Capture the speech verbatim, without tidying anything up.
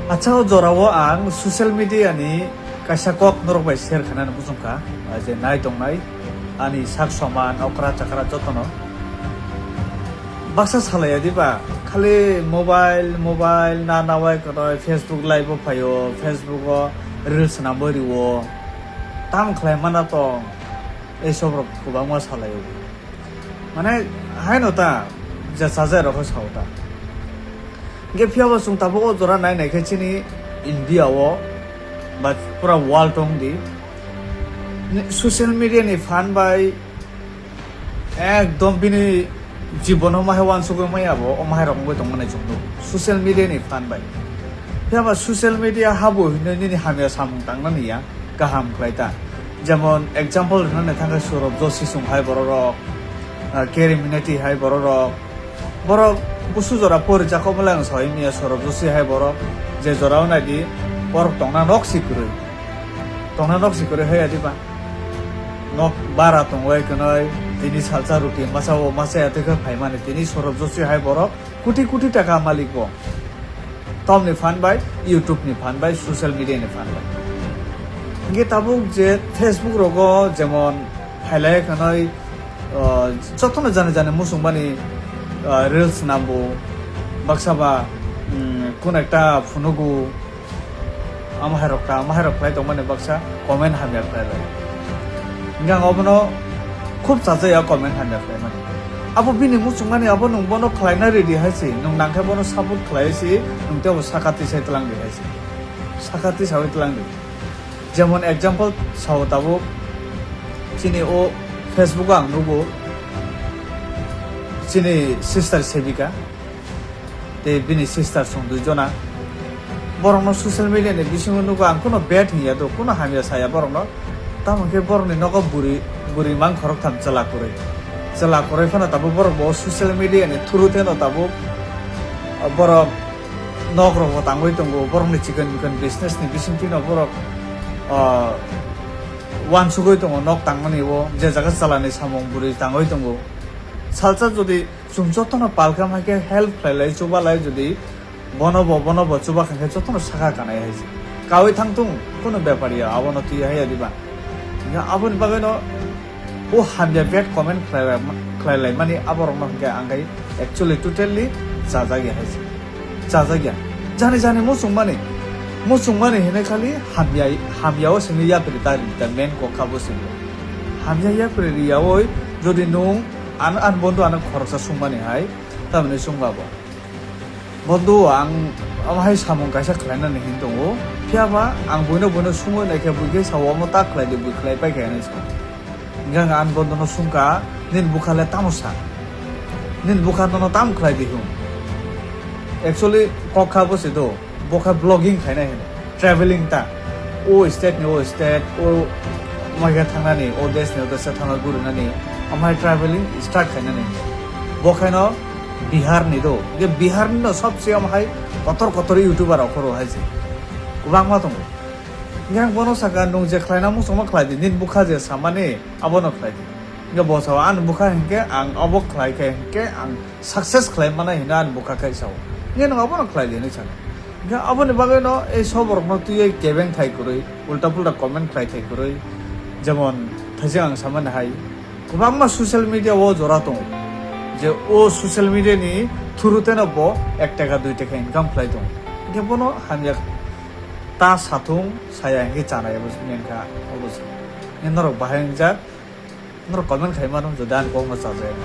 Acha, o jorao ang social media ni kaisa kok norok bai share khainani muchungkha, ah, je nai tongnai ani sak soman okra chakra jotono. Baksa salaiya diba, khali mobile, mobile na nawai kwrwi Facebook live o phaio, Facebook o reels namboi rio, tam khlai mana tong, ei sobrok kwbangma salaio. Mane, haino ta, je sajai rokho sao ta. Hingke phiya bo chwng tabuk o jora nai nai khe chini India o ba pura world tong di. Ni, social media ni phan bai ekdom bini jibono mahai wansugwi maya bo, o mahai rok wngwi tongmani chwng nugo. Social media ni phan bai. Phiya ba social media habo hinwi nini hamya samung tangnani ya. Kaham khlai ta. Jemon example rwnani thangkhe Saurabh Joshi song hai borok rok, ah, Carey Minati hai borok rok. Borok busu jora pori jakok belai ang soi miya Saurabh Joshi hai borok je jora o nai di borok tongna nok si kwrwi. Tongna nok si kwrwi hai adi ba. Nok bara tongwi kwnoi tini salsa ruti masa o masa ya twi khe phaimani tini Saurabh Joshi hai borok. Kuti kuti taka malik bo. Tom ni phan bai, YouTube ni phan bai, social media ni phan bai. Hingke tabuk je Facebook rogo jemon phailai khanai, ah, jotono jani jani muchung bani, ah, reels nambo, baksa ba, mm, kun ekta phunugo, Amo hai rok ta, amo hai rok khlai tongmani baksa comment hamya khlai lai. Hingke ang obono khub chajaya comment hamya khlai mani. Abo bini muchungmani abo nwng bono khlaina ready hai se, nwng nangkhe bono support khlai se, nwng tei bo saka tisai tlang di hai se. Saka tisawi tlang di. Jemon example sao tabuk chini o Facebook o ang nugo chini sister Sevika. Tei bini sister song dui jona. Borokno social media ni bisingo nugo ang kuno bad hinya do, kuno hamya saya borokno. Tamo khe borokni nogo buri, buri mang khorok tham chwla kwrwi. Chwla kwrwi phano tabuk borok bo social media ni through teno tabuk, ah, borok nok rok bo tangwi tongo, borokni chikon bikon business ni bisingtwi no borok, ah, wansugwi tongo, nok tangmani o je jaga chwla ni samung buri tangwi tongo. Salsa jodi Chwng jotono palkam hai khe help khlai lai, chuba lai jodi bono bo, bono bo chuba kha khe jotono saka kanai hai se. Kaui thang tung, kunu bepar ya, abono twi hai ya diba. Ya aboni bagwi no o hamya bad comment khlai lai, khlai lai mani aborok no hwnkhe ang khai actually totally chajak ya hai se. Chajak ya. Jani jani muchung mani. Muchung mani hinai khali hamya, hamya o sini yapri ta ri ta main kok kha bo sini. Hamya yapri ri ya oi jodi nung An, an bondhu ano khoroksa sungmani hai, tamni sungba bo. Bondhu, ang omo hai samung kaisa khlainani hin tongo. Phiya ba ang buino buino sungwi naikhe bui khe sao, omo ta khlai di, bui khlai pai khe hinwi sa. Hingkhe ang an bondhuno sungkha, nini bwkha le tamo sa? Nini bwkha nono tamo khlai di hwn? Actually, kok kha bo se do. Bo kha vlogging khainai hino, traveling ta, o state ni o state, o omo khe thangnani, o desh ni o desh thangna gurinani, omo hai traveling start khainani. Bo khaino Bihar ni do, je Bihar ni no sobse omo hai kotor kotor YouTuber rok khoro hai se kwbangma tongo. Hingke ang bono saka, nung je khlaina muchungma khlai di, nini bwkha je samani abono khlai di. Hingke bo sao, ani bwkha hinkhe ang obo khlai khe hinkhe ang success khlai mano hino ani bwkha khe sao. Hingke nwng abono khlai di hinwi sano. Hingke aboni bagwi no ei sob rokno twiwi kebeng thai kwrwi, ulta pulta comment khlai thai kwrwi. Jemon thaising ang samani hai, kwbangma social media o jora tongo, je o social media ni through teno bo ek taka dui taka income khlai tongo. Hingke bono hamya ta sathung saya hingke chanai abo se mengkha obo se. Hingke norok bahai wngjak, norok comment khai mano jodi ani kokno chajak.